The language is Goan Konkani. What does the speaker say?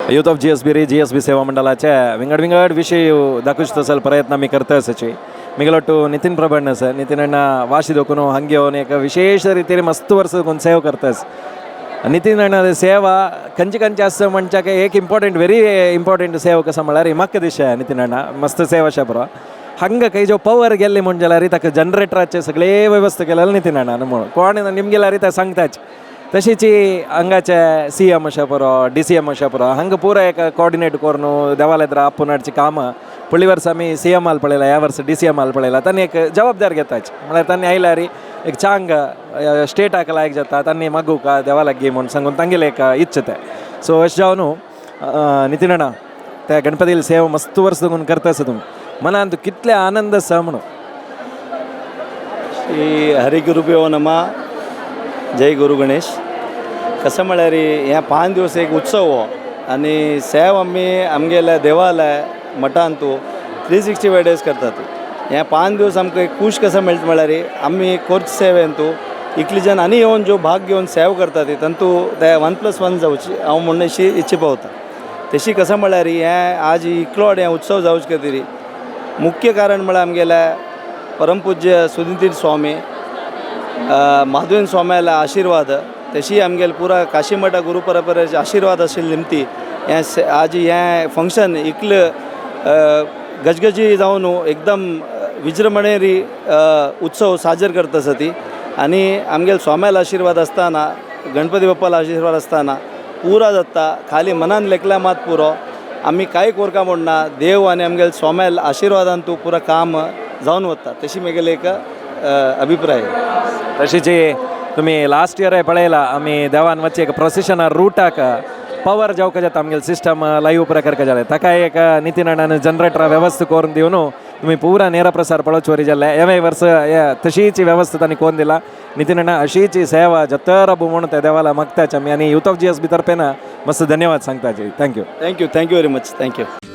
Youth of GSB रे जीएसबी सेवा मंडळाचे विंगड विंगड विशय दाखोवचे तसल प्रयत्न आमी करता आसाची. मिगलोटू नितीन प्रभण आसा. नितीन अण्णा वाशी दोखून हांगा येवन एक विशेश रितीन मस्त वर्स दोखून सेवा करतास. नितीन अण्णा सेवा खंयची खंयची आसा म्हणच्याक एक इम्पॉर्टंट, व्हेरी इम्पॉर्टंट सेवा कसो म्हळ्यार म्हाका दिशा नितीन अण्णा मस्त सेवा अशा बरो. हांगा खंय जो पवर गेल्ली म्हण जाल्यार ताका जनरेटराचे सगळे व्यवस्था केलेले नितीन अण्णा. म्हणून कोण निमगेल्यार ते सांगताच. तशीच हांगाचे सीएम अशें पुरो, डीसीएम अशें पुरो, हांगा पुरो एक कॉर्डिनेट करून देवालय आपोवन हाडची कामां. पयलीं वर्सा आमी सीएम हाल पळयला, ह्या वर्सा डीसीएम हाल पळयला. तांणी एक जबाबदार घेताच म्हळ्यार तांणी आयल्यार एक चांग स्टेटाक लायक जाता. तांणी मागूका देवालाक गी म्हूण सांगून तांगेले एक इच्छा ते. सो अशें जावन न्हू नितीन अण्णा, त्या गणपतीले सेवा मस्त वर्स दोगून करता आसा. तुमी मनांत कितले आनंद आसा म्हणून. श्री हरिगुरुभ्यो नमा. जय गुरु गणेश. कसं म्हळ्यार हे 5 दिवस एक उत्सव हो आनी सेव आमी आमगेल्या देवालय मठांतू 365 डेज करतात. हे 5 दिवस आमकां एक खूश कसं मेळटा म्हळ्यार आमी कोर्च सेवेंतू इतली जण आनी येवन जो भाग घेवन सेव करतात तांतू ते 1+1 जावची हांव म्हूण अशी इच्छा पावता. तशी कसं म्हळ्यार हें आज इकलोड हें उत्सव जावचे खातीर मुख्य कारण म्हळ्यार आमगेल्या परमपूज्य सुनितीर स्वामी, माधवेंद्र स्वाम्याला आशीर्वाद. तशी आमगेले पुरा काशीमठा गुरु परंपरेचे आशीर्वाद आशिल्ले निमती हें आज हें फंक्शन इतलें गजगजी जावन एकदम विजृंभणेरी उत्सव साजर करता आसा ती. आनी आमगेले स्वाम्याला आशीर्वाद आसतना, गणपती बाप्पाला आशीर्वाद आसतना पुरा जाता. खाली मनान लेखल्या मात पुरो, आमी कांय कोरका म्हणना. देव आनी आमगेले स्वाम्याल आशिर्वादान तूं पुरा काम जावन वता, तशी म्हगेली एक अभिप्राय. तशीच तुम्ही लास्ट इयर पळयला, आमी देवान वच्चे एक प्रोसेशना रुटाक पवर जावका जाता, आमगेले सिस्टम लाईव्ह प्रकार जालें. ताका एक नितीन अण्णान जनरेटर व्यवस्था करून दिवन तुम्ही पुरा ನೇರ प्रसार पळोवचे वरी जाल्ले. हेवे वर्स हे तशीच व्यवस्था तांणी करून दिला. नितीन अण्णा, अशीच सेवा जतर म्हणून त्या देवाला मागताच आमी आनी यूथ ऑफ जीएसबी तर्फेन मस्त धन्यवाद सांगताचे. Thank you. Thank you, thank you very much, thank you.